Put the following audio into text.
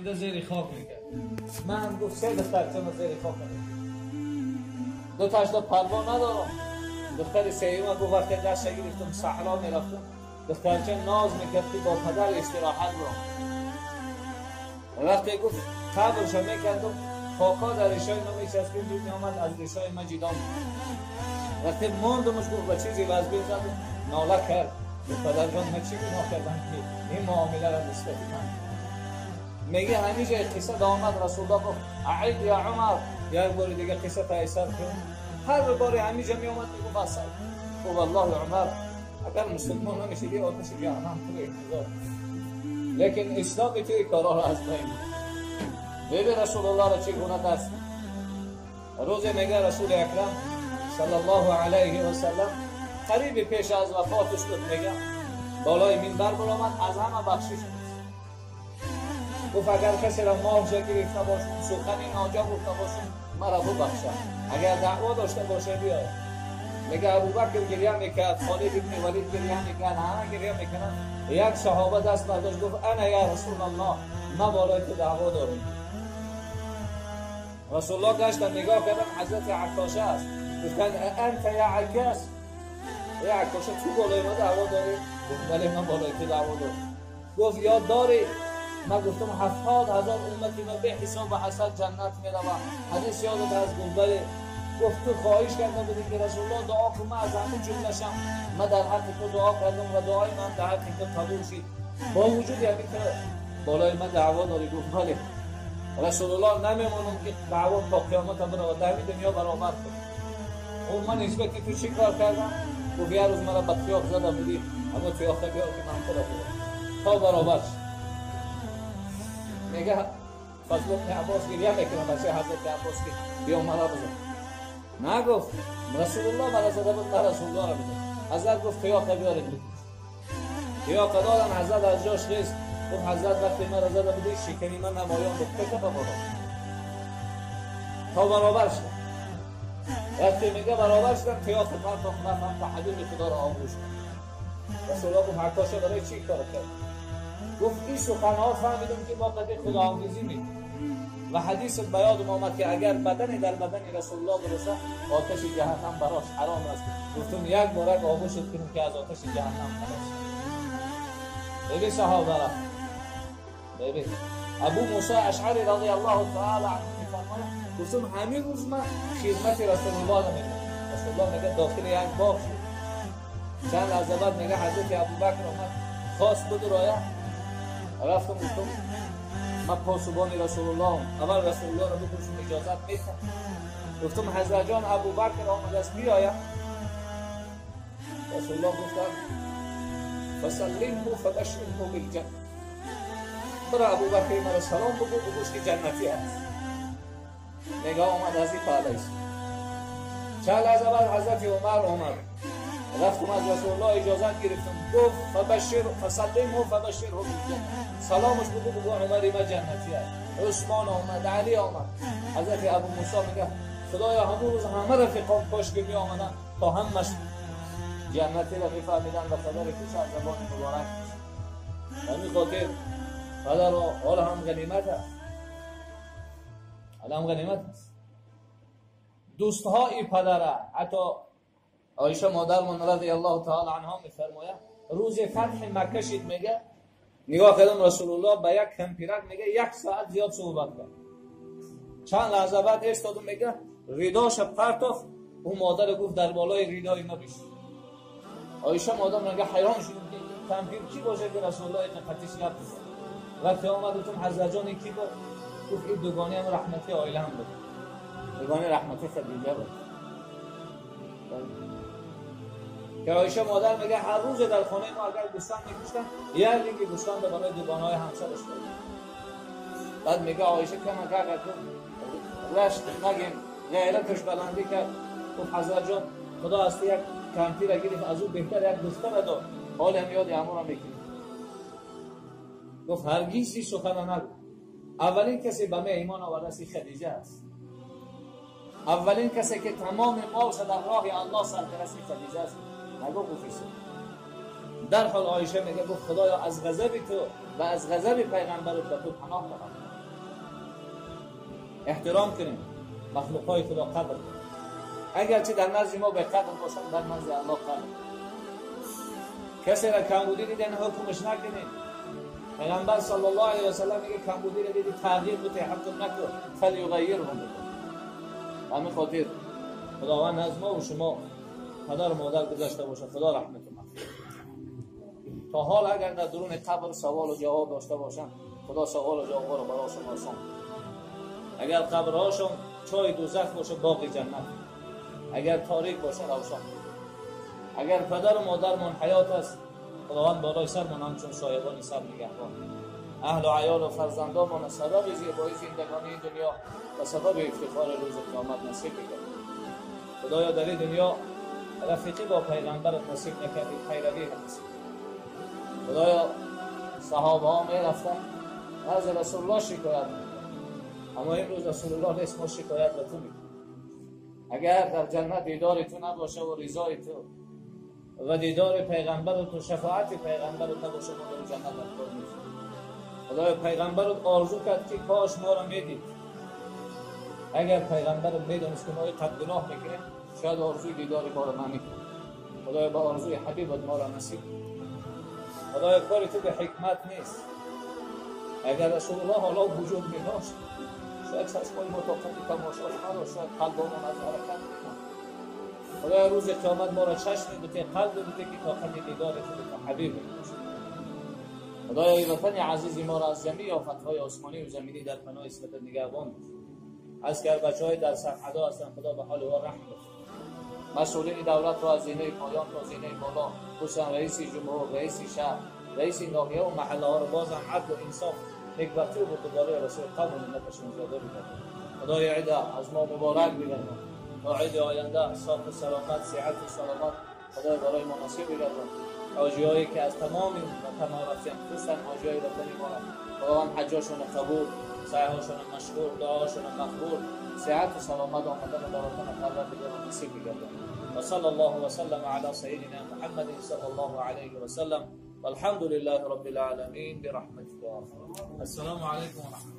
زنده زیر خاک میکرد. من گفت سه دخترچه من زیر خاک نمیکرد، دو تاش پروا ندارم. دختر سیوم گفت وقتی دست گرفتم صحرا میرفتم، دخترچه ناز میکرد که با پدر استراحت برم. وقتی گفت قبرش میکردم خاکا در ریشای من میچسبید، دود میآمد از ریشای من جدا میکرد. وقتی ماندمش گفت با چیزی وزبی زدم، ناله کرد پدر جان من چی گناه کردم که این معامله را نسبت من. میگه همیشه قصه آمد، رسول الله گفت اعید یا عمر، یک بار دیگه قصه تایسر کن. هر بار همیشه میآمد میگفت اصل والله عمر اگر مسلمان نمیشدی آتش جهنم تو انتظار، لیکن اسلام توی کارا را از بین. ببین رسول الله را چگونه دست روز میگه رسول اکرم صلی الله علیه و سلم قریب پیش از وفاتش بود، میگه بالای منبر برآمد از همه بخشش بود. گفت اگر کسی را ماه گرفته باشم، سخنی ناجا گفته باشم، مرا ببخشد، اگر دعوا داشته باشه بیاید. میگه ابوبکر گریه میکرد، خالد ابن ولید گریه میکرد، همه گریه میکنن. یک صحابه دست برداشت گفت انا یا رسول الله، ما بالای تو دعوا دارم. رسول الله گشتن نگاه کردن حضرت عکاشه است، گفتن انت یا عکاس، یا عکاشه تو بالای ما دعوا داری؟ گفت بله من بالای تو دعوا دارم. گفت یاد داری من گفتم 70,000 امتی من به حساب و حسد جنت میروم، حدیث یادت هست؟ گفت بله. گفت تو خواهش کرده بودی که رسول الله دعا کن من از همون جمله شم، من در حق تو دعا کردم و دعای من در حق تو قبول شد، با وجود همین که بالای من دعوا داری؟ گفت بله. رسول الله نمیمونم که دعوا تا قیامت برود، در دنیا برآورد کن. اون من نسبت تو چی کار کردم؟ گفت یه روز مرا به تیاق زده بودی، اما تیاق بیار که من خدا بودم تا برابر شد. میگه فضل ابن عباس گریه میکنه بچه حضرت عباس که بیا مرا بزن. نگفت رسول الله مرا زده بود، من رسول الله را بزن. حضرت گفت تیاق بیارید بکش. تیاق دادن، حضرت از جاش خیست. گفت حضرت وقتی مرا زده بودی شکنی من نمایان بود، کشف بالا تا برابر شد. وقتی میگه برابر شدم تیاق پرتاخت رفتم تا حبیب خدا را آغوش کرد. رسول الله گفت عکاشه برای چی کار کرد؟ گفت این سخنها فهمیدم که ما قدر خداحافظی میکنیم و حدیث به یادم آمد که اگر بدن در بدن رسول الله برسه آتش جهنم براش حرام است. گفتم یک بارک آغوشت کنیم که از آتش جهنم خلاص. ببین صحابه را، ببین ابو موسی اشعری رضی الله تعالی عنه میفرماید گفتم همین روز من خدمت رسول الله را میکنم. رسول الله میگه داخل یک باغ شد. چند لحظه بعد میگه حضرت ابوبکر آمد خواست بدرایه. رفتم گفتم من پاسبان رسول الله، اول رسول الله را بپرسم اجازت میدم. گفتم حضرت جان ابوبکر آمده است بیایم. رسول الله گفتن فسلمه فبشره بالجنه، برای ابوبکر مرا سلام بگو، بگوش که جنتی هست. نگاه آمد از این پهلوی. چند لحظه بعد حضرت عمر آمد. رفتم از رسول الله اجازت گرفتم. گفت فبشر فسلمه فبشره بالجنه، سلامش بگو، بگو عمر ما جنتی است. عثمان آمد، علی آمد. حضرت ابو موسی میگه خدایا همون روز همه رفیقان کاش که می آمدن تا همش جنتی را میفهمیدن و خبر کش از زبان مبارک میشه. همین خاطر پدر حال هم غنیمت است، حال هم غنیمت است. دوستهای پدره، حتی عایشه مادرمان رضی الله تعالی عنها میفرماید روز فتح مکه شد، میگه نگاه کردم رسول الله به یک کمپیرک میگه یک ساعت زیاد صحبت کرد. چند لحظه بعد ایستادم میگه رداش پرتاف، اون مادر گفت در بالای ردای ما بشین. عایشه مادر میگه حیران شدم که کمپیر کی باشه که رسول الله اینقدر قطیش گپ بزنه. وقتی آمد گفتم حضرت جان کی بود؟ گفت این دوگانه هم رحمتی عائله هم بود، دوگانه رحمتی خدیجه بود. که عایشه مادر میگه هر روز در خانه ما اگر گوسفند میکشتن یک لینگ گوسفند برای دوگانه‌های همسرش بود. بعد میگه عایشه کم کم رشت نگیم غیرتش بلندی کرد. گفت حضرت جان خدا از یک کمپیر را گرفت، از او بهتر یک دختر داد، حال هم یاد همون را میکنی. گفت هرگز این سخن نگو. اولین کسی به من ایمان آورده است خدیجه است. اولین کسی که تمام مالش در راه الله صرف کرده است خدیجه است. نگو گفت در حال عایشه میگه گفت خدایا از غضب تو و از غضب پیغمبرت به تو پناه برم. احترام کنیم مخلوقهای خدا قدر کنیم. اگرچه در نزد ما به قدر باشن، در نزد الله قدر. کسی را کمبودی دیدن حکمش نکنیم. پیغمبر صلی الله علیه و سلم میگه کمبودی را دیدی تغییر بده، حکم نکن، فلیغیره. همین خاطر خداوند از ما و شما پدر و مادر گذشته باشه، خدا رحمت و مغفرت. تا حال اگر در درون قبر سوال و جواب داشته باشن، خدا سوال و جواب را براشون آسان. اگر قبرهاشون چای دوزخ باشه باغ جنت، اگر تاریک باشه روشن. اگر پدر و مادرمون حیات است، خداوند بالای سرمون همچون سایبان سر نگهبان. اهل و عیال و فرزندانمان سبب زیبایی زندگانی دنیا و سبب افتخار روز قیامت نصیب بگردد. خدایا در این دنیا رفیقی با پیغمبرت نصیب نکردی، پیروی نصیب. خدایا صحابه ها میرفتن از رسول الله شکایت میکردن، اما امروز رسول الله نیست، ما شکایت به تو میکنیم. اگر در جنت دیدار تو نباشه و رضای تو و دیدار پیغمبر تو، شفاعت پیغمبر تو نباشه، ما در جنت در نیست. خدایا پیغمبر آرزو کرد که کاش ما را میدید. اگر پیغمبر میدانست که ما اینقدر گناه میکنیم، شاید آرزوی دیدار ما را نمیکرد. خدایا با آرزوی حبیبت ما را نصیب. خدایا کار تو به حکمت نیست. اگر رسول الله حالا وجود میداشت، شاید چشمای ما طاقت تماشاش نداشت، شاید قلبمون از حرکت میماند. خدایا روز قیامت ما را چشم بده، قلب بده که طاقت دیدار تو به حبیب باشه. خدایا ای وطن عزیز ما را از جمیع آفت‌های آسمانی و زمینی در پناه عصمت نگهبان باش. از که بچه‌های در سرحدا هستند، خدا به حال او رحم بکن. مسئولین دولت را از زینه پایان تا زینه بالا، خصوصا رئیس جمهور، رئیس شهر، رئیس ناحیه و محله ها رو بازم عدل و انصاف، نیکبختی و بردباری رسول قوم و ملتشون زیاده بگردان. خدای عید از ما مبارک بگردان. تا عید آینده صاف و سلامت، صحت و سلامت خدای برای ما نصیب بگردان. حاجی‌هایی که از تمام وطن ها رفتن، خصوصا حاجی‌های وطن ما، خداوند حجاشون قبول، سعی‌هاشون مشکور، دعاشون مقبول، صحت و سلامت آمدن در وطن پروردگار نصیب بگردان. و صلی الله و سلم علی سیدنا محمد صلی الله علیه و سلم. والحمد لله رب العالمین برحمتك. السلام علیکم و رحمت الله.